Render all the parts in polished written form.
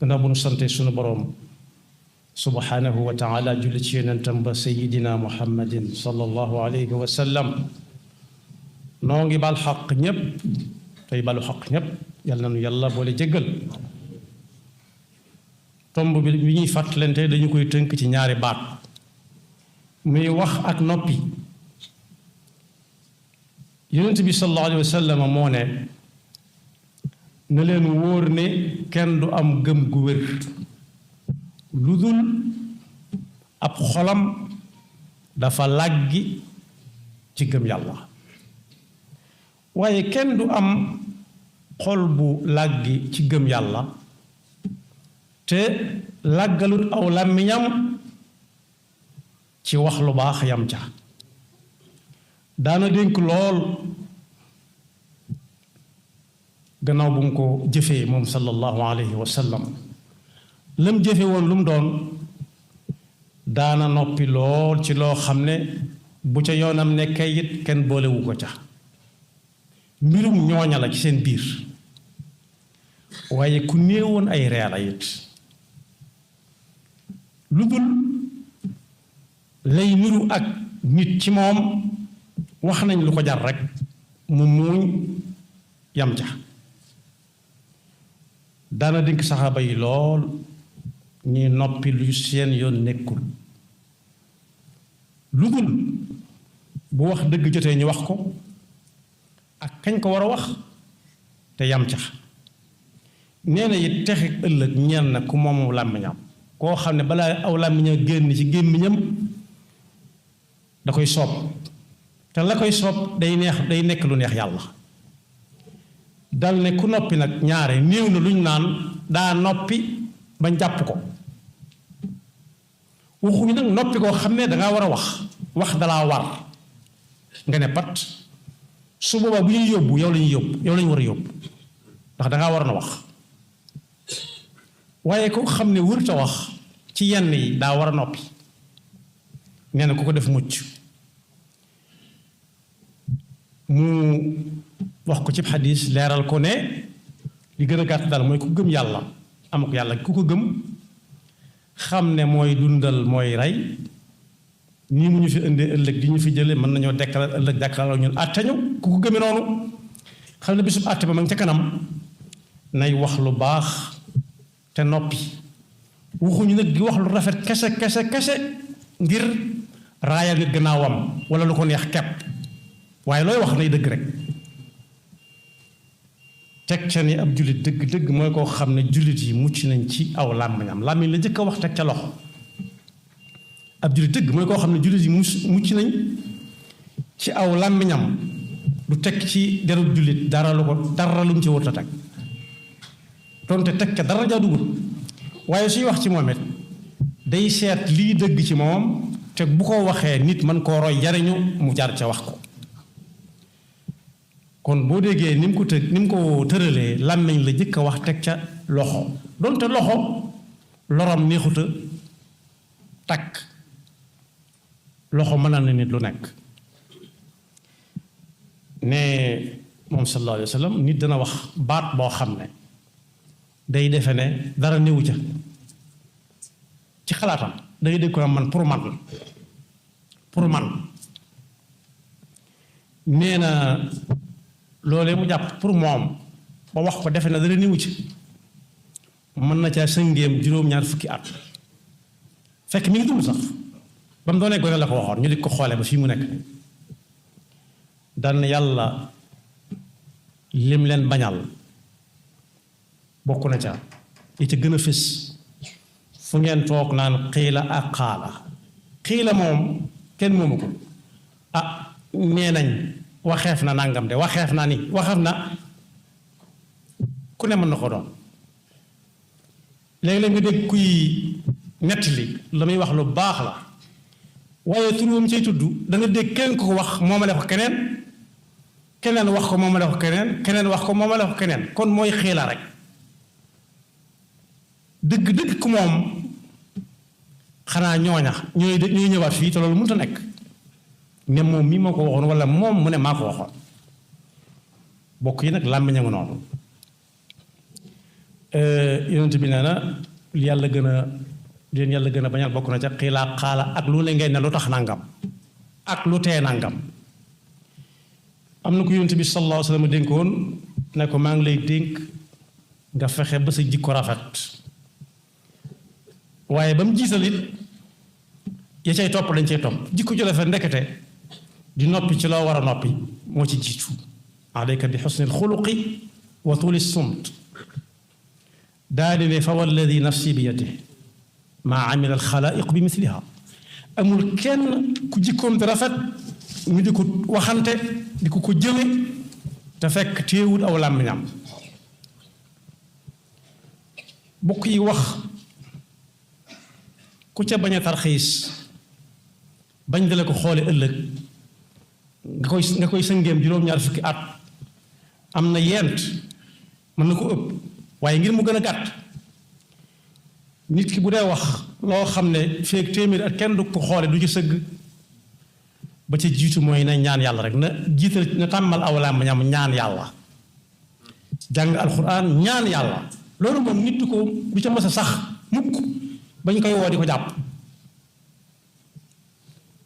gannaaw bu nu sante sunu boroom subhanahu wa taala julli ci yonentam ba sayidina muhammadin sallallahu alayhi wa sallam noo ngi bal xaq ñépp tey balu xaq ñépp yal na nu yàlla boole jéggal tomb bi ñuy fàttalante dañu koy tënk ci ñaari baat muy wax ak noppi yonent bi sallallahu alayhi wa sallam moo ne na leen wóor ne kenn du am gëm gu wér lu dul ab xolam dafa làggi ci gëm yàlla waaye kenn du am xol bu làggi ci gëm yàlla te làggalut aw làmmiñam ci wax lu baax yam ca daana dénk lool gannaaw bu mu ko jëfee moom sallallahu alayhi wa sallam lam jëfe woon lu mu doon daana noppi lool ci loo xam ne bu ca yoonam nekkee it kenn boolewu ko ca mbirum ñooña la ci seen biir waaye ku néewoon ay reer a it lu dul lay niru ak nit ci moom wax nañ lu ko jar rek mu muuñ yam ca daana dénk saxaaba yi lool ñuy noppi lu seen yoon nekkul lu dul bu wax dëgg jotee ñu wax ko ak kañ ko war a wax te yam ca nee na it texi ëllëg ñeen na ku moomu làmmiñam koo xam ne balaa aw làmmiñam génn ci gémmiñam da koy soob te la koy soob day nekk lu neex yàlla dal ne ku noppi nag ñaare néew na luñ naan daa noppi bañ jàpp ko waxuñu nag noppi koo xam ne dangaa war a wax dalaa war nga ne pat su boobaa bu ñuy yóbbu yow lañuy yóbbu yow lañu war a yóbbu ndax dangaa war na wax waaye ko xam ne wërta wax ci yenn yi daa war a noppi nee na ku ko def mucc mu wax ko ci xadis leeral ko ne li gën a gàtt daal mooy ku gëm yàlla am ko yàlla ku ko gëm xam ne mooy dundal mooy rey nii mu ñu fi indee ëllëg di ñu fi jële mën nañoo dekkal ëllëg jàkkaarloo ñun àtte ñu ku ko gëmee noonu xam ne bisub àtte ba ma ngi ca kanam nay wax lu baax te noppi waxuñu nag di wax lu rafet kese ngir raayal nit gannaawam wala lu ko neex kepp waaye looy wax nay dëgg rek teg ca ni ab jullit dëgg mooy koo xam ne jullit yi mucc nañ ci aw làmmiñam làmmiñ la jëkk a wax teg ca loxo ab jullit dëgg mooy koo xam ne jullit yi mucc nañ ci aw làmmiñam du teg ci derub jullit dara lu mu ci wërta teg donte teg ca dara jaa dugul waaye suy wax ci moom it day seet lii dëgg ci moom te bu ko waxee nit mën koo roy jariñu mu jaar ca wax ko kon boo déggee ni mu ko tëralee làmmiñ la jëkk a wax teg ca loxo donte loxo loram neexuta takk loxo mën na nit lu nekk ne moom sallallahu alayhi wa sallam nit dana wax baat boo xam ne day defe ne dara néewu ca ci xalaatam day dégg ko man pour man nee na loolee mu jàpp pour moom ba wax ko defe na dara néewu ci mën na caa sëngéem juróom-ñaar fukki at fekk mi ngi dund sax ba mu doonee gone la ko waxoon ñu di ko xoole ba fii mu nekk daan yàlla lim leen bañal bokk na ca yi ca gën a fés fu ngeen toog naan xiila ak xiila moom kenn moomu ko nee nañ waxeef na nangam de waxeef na ni waxeef na ku ne mën na ko doon léeg-léeg nga dégg kuy nettali la muy wax lu baax la waaye tur woom cay tudd da nga dégg keneen ko wax moomale ko keneen wax ko moomale ko keneen wax ko moomale ko keneen kon mooy xiila rek dëgg ku moom xanaa ñooña ñooy ñëwaat fii te loolu mënut a nekk ne moom mii moo ko waxoon wala moom mu ne maa ko waxoon bokk yi nag làmmiñ a ngi noonu yonent bi nee na li yàlla gën a leen yàlla gën a bañal bokk na ca xiilaa xaala ak lu ne ngeen ne lu tax nangam ak lu tee nangam. am na ko yonent bi sallallahu alayhi wa sallam dénkoon ne ko maa ngi lay dénk nga fexe ba sa jikko rafet waaye ba mu jiital it ya cay topp dañ cay topp jikko ju rafet ndekete di noppi ci loo war a noppi moo ci jiitu alayka bi xusnil xuluqi wa tuuli sumt daa di ne fa walladi nafsi bi yadihi maa amila alxalaaiq bi misliha amul kenn ku jikkoom di rafet ñu di ko waxante di ko jëme te fekk téewul aw làmmiñam bokk yi wax ku ca bañ a tarxiis bañ dale ko xoole ëllëg nga koy sëngeem juróom-ñaar fukki at am na yent mën na ko ëpp waaye ngir mu gën a gàtt nit ki bu dee wax loo xam ne feeg téeméer at kenn du ko xoole du ci sëgg ba ca jiitu mooy na ñaan yàlla rek na jiital na tàmmal aw làmmiñam ñaan yàlla jàng alxuraan ñaan yàlla loolu moom nit du ko du ca mës a sax mukk bañ koy woo di ko jàpp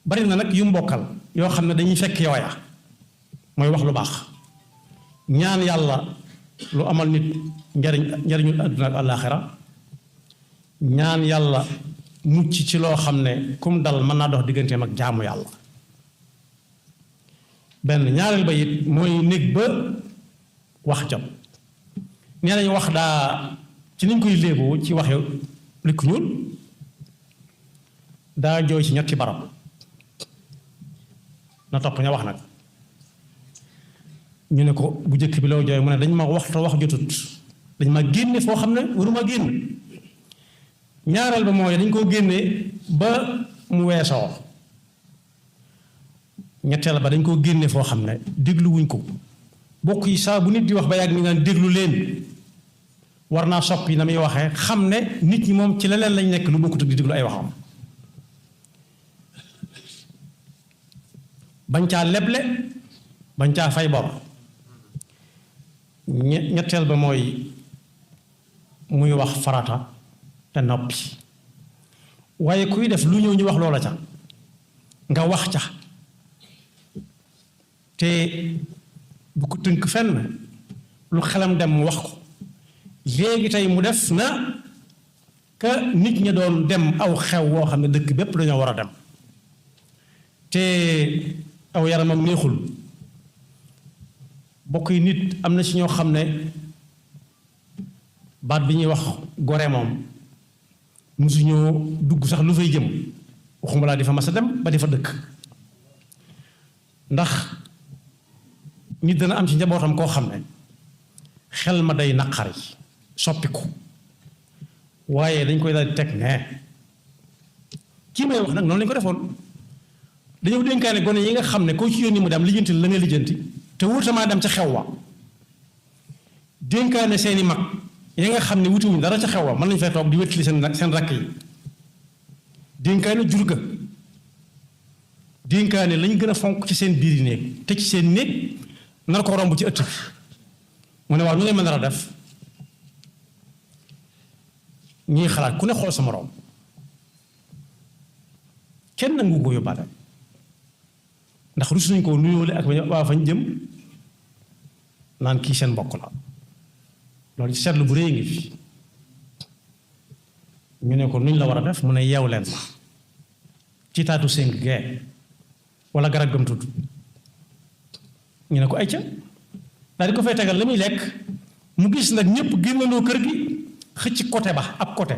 bari na nag yu mbokkal yoo xam ne dañuy fekk yooya mooy wax lu baax ñaan yàlla lu amal nit njariñu àdduna ak àllaaxira ñaan yàlla mucc ci loo xam ne kum dal mën naa dox digganteem ak jaamu yàlla benn ñaareel ba it mooy néeg ba wax jot nee nañu wax daa ci niñ koy léeboo ci waxe likku ñuul daa jooy ci ñetti barab na topp ña wax nag ñu ne ko bu njëkk bi loo jooy mu ne dañ ma wax te wax jotut dañ ma génne foo xam ne waruma génn ñaareel ba mooy dañ koo génne ba mu weesoo ñetteel ba dañ koo génne foo xam ne dégluwuñ ko bokk yi saa bu nit di wax ba yàgg mi naan déglu leen war naa soppi na muy waxee xam ne nit ñi moom ci leneen lañ nekk lu bokkut di déglu ay waxam bañ caa leble bañ caa fay bor ñetteel ba mooy muy wax farata te noppi waaye kuy def lu ñëw ñu wax loola ca nga wax ca te bu ko tënk fenn lu xelam dem mu wax ko léegi tey mu def na ka nit ñi doon dem aw xew woo xam ne dëkk bépp dañoo war a dem te aw yaramam neexul bokk yi nit am na ci ñoo xam ne baat bi ñuy wax gore moom musuñoo dugg sax lu fay jëm waxuma laa di fa mas a dem ba di fa dëkk ndax nit dana am ci njabootam koo xam ne xel ma day naqari soppiku waaye dañ koy daal di teg ne kii may wax nag noonu lañ ko defoon dañoo dénkaane gone yi nga xam ne koo ci yónni mu dem lijjanti la nga lijjanti te wutamaa dem ca xew wa dénkaane seeni mag yi nga xam ne wutiwuñ dara ca xew wa mën nañu fay toog di wétali seen rakk yi dénkaane jur ga dénkaane lañ gën a fonk ci seen biir yi néeg te ci seen néeg nar ko romb ci ëtt bi mu ne waaw ñu ne ma nar a def ñuy xalaat ku ne xool sa moroom kenn nangu ko yóbbaale ndax rus nañ ko nuyoole ak waa fañ jëm naan kii seen mbokk la loolu ci seetlu bu rëy ngi fi ñu ne ko nuñ la war a def mu ne yeew leen ma ci taatu séng gee wala garab gëm tudd ñu ne ko ay ca daal di ko fay tegal la muy lekk mu gis nag ñëpp génnandoo kër gi xëcc côté ba ab côté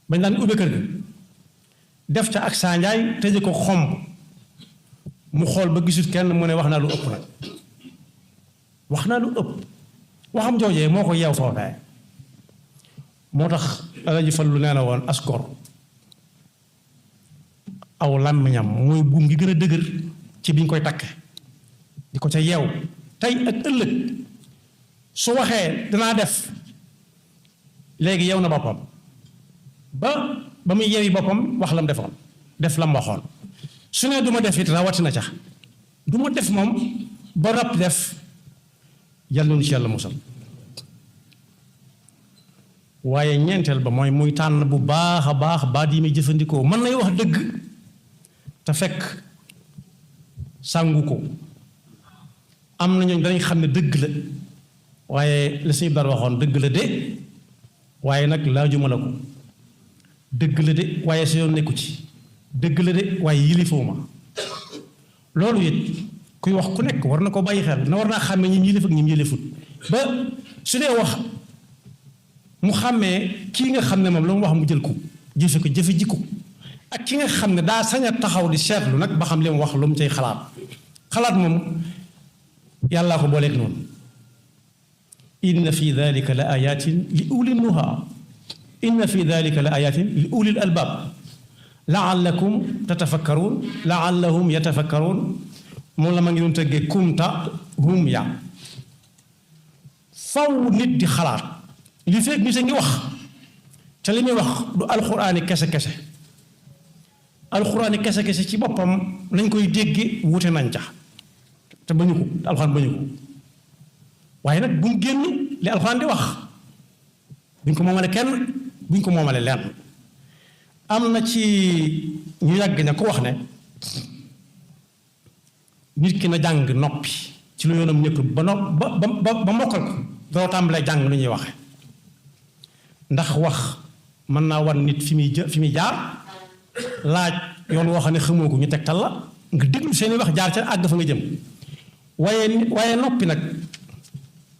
bañ daan ubbe kër ga def ca ak saanjaay tëje ko xomb mu xool ba gisut kenn mu ne wax naa lu ëpp nag wax naa lu ëpp waxam joojee moo ko yeew foofee moo tax Alaaji Fallu nee na woon asgor aw làmmiñam mooy buum gi gën a dëgër ci biñ koy takke di ko ca yeew tey ak ëllëg su waxee danaa def léegi yeew na boppam ba muy yeewi boppam wax lam defoon def lam waxoon su ne du ma def it rawatina ca du ma def moom ba rab def yàlla nu ci yàlla musal waaye ñeenteel ba mooy muy tànn bu baax a baax baat yi muy jëfandikoo mën nay wax dëgg te fekk sàngu ko am na ñooñ danañ xam ne dëgg la waaye la suñu bar waxoon dëgg la de waaye nag laajuma la ko dëgg la de waaye sa yoon nekku ci dëgg la de waaye yilifoo ma loolu it kuy wax ku nekk war na ko bàyyi xel na war naa xàmmee ñi yilif ak ñi yilifut ba su dee wax mu xàmmee kii nga xam ne moom la mu wax mu jël ko jëfe jikko ak ki nga xam ne daa sañ a taxaw di seetlu nag ba xam li mu wax lu mu cay xalaat moom yàllaa ko booleeg noonu inna fi dalika la ayatin li uli nuha inna fi dalika la ayatin li ulil albab laallakum tatafakkaruun laallahum yatafakkaruun moom la ma ngi doon tëggee kumta hum ya faw nit di xalaat li fekk nit a ngi wax te li muy wax du alxuraani kese alxuraani kese ci boppam nañ koy dégge wute nañ ca te bañu ko alxuraan bañu ko waaye nag bu mu génn li alxuraan di wax buñ ko moomale kenn buñ ko moomale lenn am na ci ñu yàgg ña ko wax ne nit ki na jàng noppi ci lu yoonam ñëkk ba mokkal ko doo tàmbalee jàng lu ñuy waxe ndax wax mën naa wan nit fi muy jaar laaj yoon woo xam ne xamoo ko ñu tegtal la nga déglu seeni wax jaar ca àgg fa nga jëm waaye noppi nag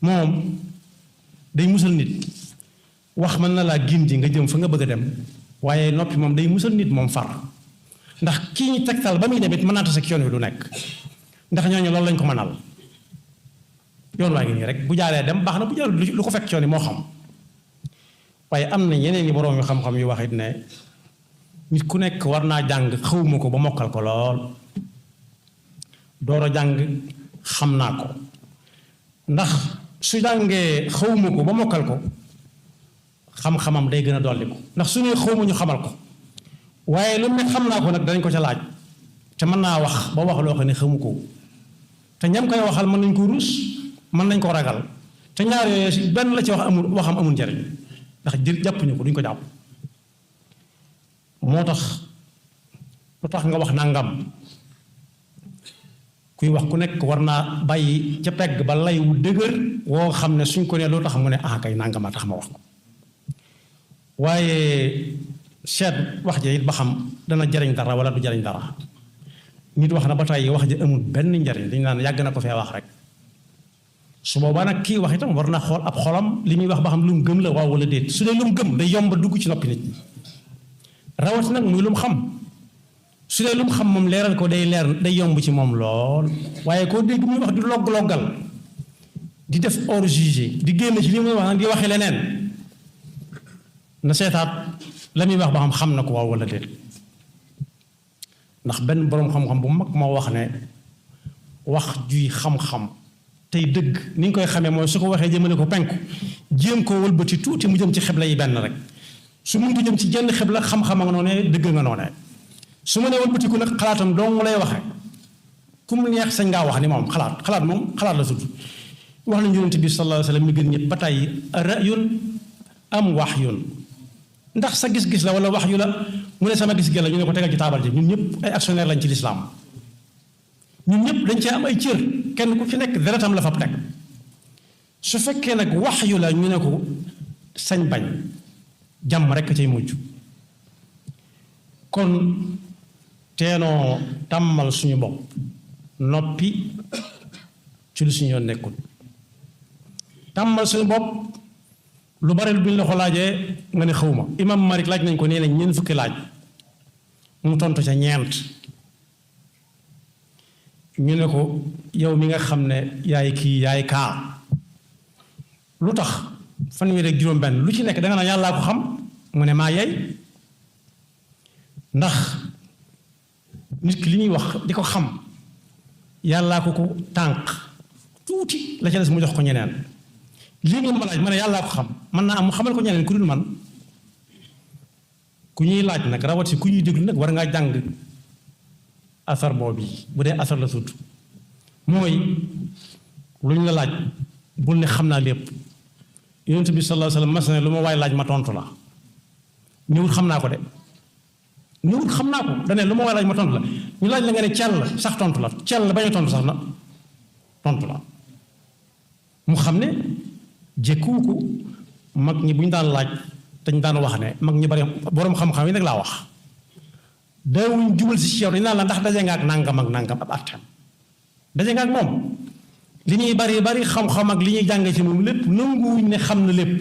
moom day musal nit wax mën na laa gindi nga jëm fa nga bëgg a dem waaye noppi moom day musal nit moom far ndax kii ñu tegtal ba muy dem it mën naa tase ak yoon wi du nekk ndax ñooñu loolu lañ ko mënal yoon waa ngi nii rek bu jaaree dem baax na bu jaar lu ko fekk yoon yi moo xam waaye am na yeneen i boroom yu xam-xam yu wax it ne nit ku nekk war naa jàng xawma ko ba mokkal ko lool door a jàng xam naa ko ndax su jàngee xawma ko ba mokkal ko xam-xamam day gën a dolli ko ndax su ne xawma ñu xamal ko waaye lu ne xam naa ko nag dañ ko ca laaj te mën naa wax ba wax loo xam ne xamu ko te ñam koy waxal mën nañ ko ruus mën nañ ko ragal te ñaar yooyu benn la ci waxam amul njariñ ndax jàppuñu ko duñ ko jàpp moo tax lu tax nga wax nangam kuy wax ku nekk war naa bàyyi ca pegg ba lay wu dëgër woo xam ne suñ ko nee loo tax mu ne ah kay nangama tax ma wax ko waaye seet wax ja it ba xam dana jariñ dara wala du jariñ dara nit wax na ba tey wax ja amul benn njariñ dañu naan yàgg na ko fee wax rek su boobaa nag kii wax itam war na xool ab xolam li muy wax ba xam lu mu gëm la waaw wala déet su dee lu mu gëm day yomb dugg ci noppi nit ñi rawati nag muy lu mu xam su dee lu mu xam moom leeral ko day leer day yomb ci moom lool waaye koo dégg muy wax di logg-loggal di def hors jugé di génn ci li muy wax nag di waxee leneen na seetaat la muy wax ba xam na ko waaw wala déet ndax benn boroom xam-xam bu mag moo wax ne wax juy xam-xam tey dëgg ni ñu koy xamee mooy su ko waxee jëmale ko penku jéem koo wëlbati tuuti mu jëm ci xibla yi benn rek su mënut jëm ci jenn xibla xam-xam nga noonee dëgg nga noonee su ma nee wëlbatiku nag xalaatam dong lay waxe ku mu neex sañ ngaa wax ni moom xalaat moom xalaat la tudd wax nañu Yonent bi sallallahu alayhi wa sallam mi gën ñëpp ba tey ra'yun am wahyun ndax sa gis-gis la wala wax yu la mu ne sama gis-gis la ñu ne ko tegal ci taabal ji ñun ñëpp ay actionnaire lañ ci lislaam ñun ñëpp dañ cee am ay cër kenn ku ci nekk deretam la fa teg su fekkee nag wax yu la ñu ne ko sañ bañ jàmm rekk cay mujj kon teenoo tàmmal suñu bopp noppi ci lu suñu yoon nekkul tàmmal suñu bopp lu bari lu ñu la ko laajee nga ne xawma imam Malik laaj nañ ko nee nañ ñeent fukki laaj mu tontu ca ñeent ñu ne ko yow mi nga xam ne yaay kii yaay kaa lu tax fanweer ak juróom-benn lu ci nekk danga naan yàllaa ko xam mu ne maa yey ndax nit ki li ñuy wax di ko xam yàllaa ko tànk tuuti la ca des mu jox ko ñeneen lii ngeen ma laaj ma ne yàllaa ko xam mën naa am mu xamal ko ñeneen ku dul man ku ñuy laaj nag rawati ku ñuy déglu nag war ngaa jàng asar boobu yi bu dee asar la tudd mooy lu ñu la laaj bul ne xam naa lépp yonent bi sallallahu alayhi wa sallam mas ne lu ma waay laaj ma tontu la ñëwut xam naa ko de ñëwut xam naa ko dane lu ma waay laaj ma tontu la ñu laaj la nga ne cell sax tontu la cell bañ a tontu sax na tontu la mu xam ne jékkuwu ko mag ñi bu ñu daan laaj dañ daan wax ne mag ñi bari boroom xam-xam yi nag laa wax daawuñ jubal si ci yow dañ naan la ndax daje nga ak nangam ak nangam ab attam daje nga ak moom li ñuy bari xam-xam ak li ñuy jànge ci moom lépp nanguwuñ ne xam na lépp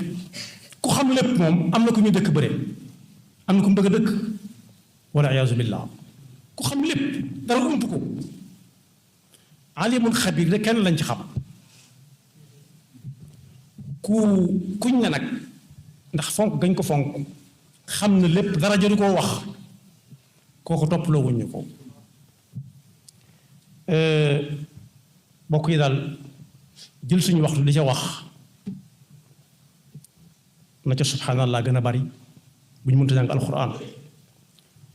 ku xam lépp moom am na ku ñu dëkk bëre am na ku mu bëgg a dëkk wala iyaazu billah ku xam lépp dara ump ko alimul xabir de kenn lañ ci xam kuñ ne nag ndax fonk gañ ko fonk xam na lépp dara jëru koo wax kooku toppaloo wuñ ñu ko bokk yi daal jël suñu waxtu di ca wax na ca subhanallah gën a bari bu ñu mënta jàng alquran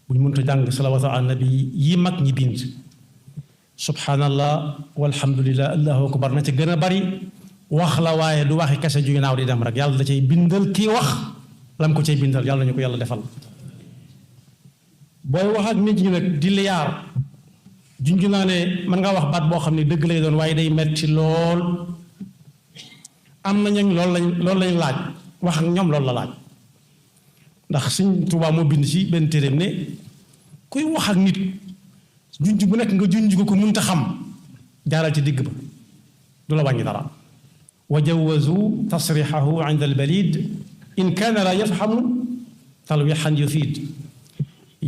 bu ñu mënta jàng salawaatu ala nabi yi mag ñi bind subhanallah walhamdulillah allahu akbar na ca gën a bari wax la waaye du waxi kese ju naaw di dem rek yàlla da cay bindal kii wax lam ko cay bindal yàlla ñu ko yàlla defal booy wax ak nit ñi nag di liyaar junj naa ne mën ngaa wax baat boo xam ne dëgg lay doon waaye day metti lool am na ñooñ loolu lañ laaj wax ak ñoom loolu la laaj ndax Sëñ Tuubaa moo bind ci benn téeréem ne kuy wax ak nit junj bu nekk nga junj ko mënta xam jaaral ci digg ba du la wàññi dara wa jawazu tasrixahu inda albalid in kaana la yafhamu talwixan yufiid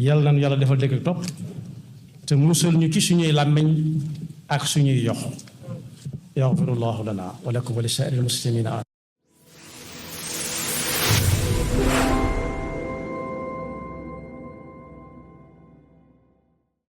yàlla nañu yàlla defal dégg ak topp te musal ñu ci suñuy làmmiñ ak suñuy yox yaxfirullahu lana wa lakum wa li saa'iril muslimina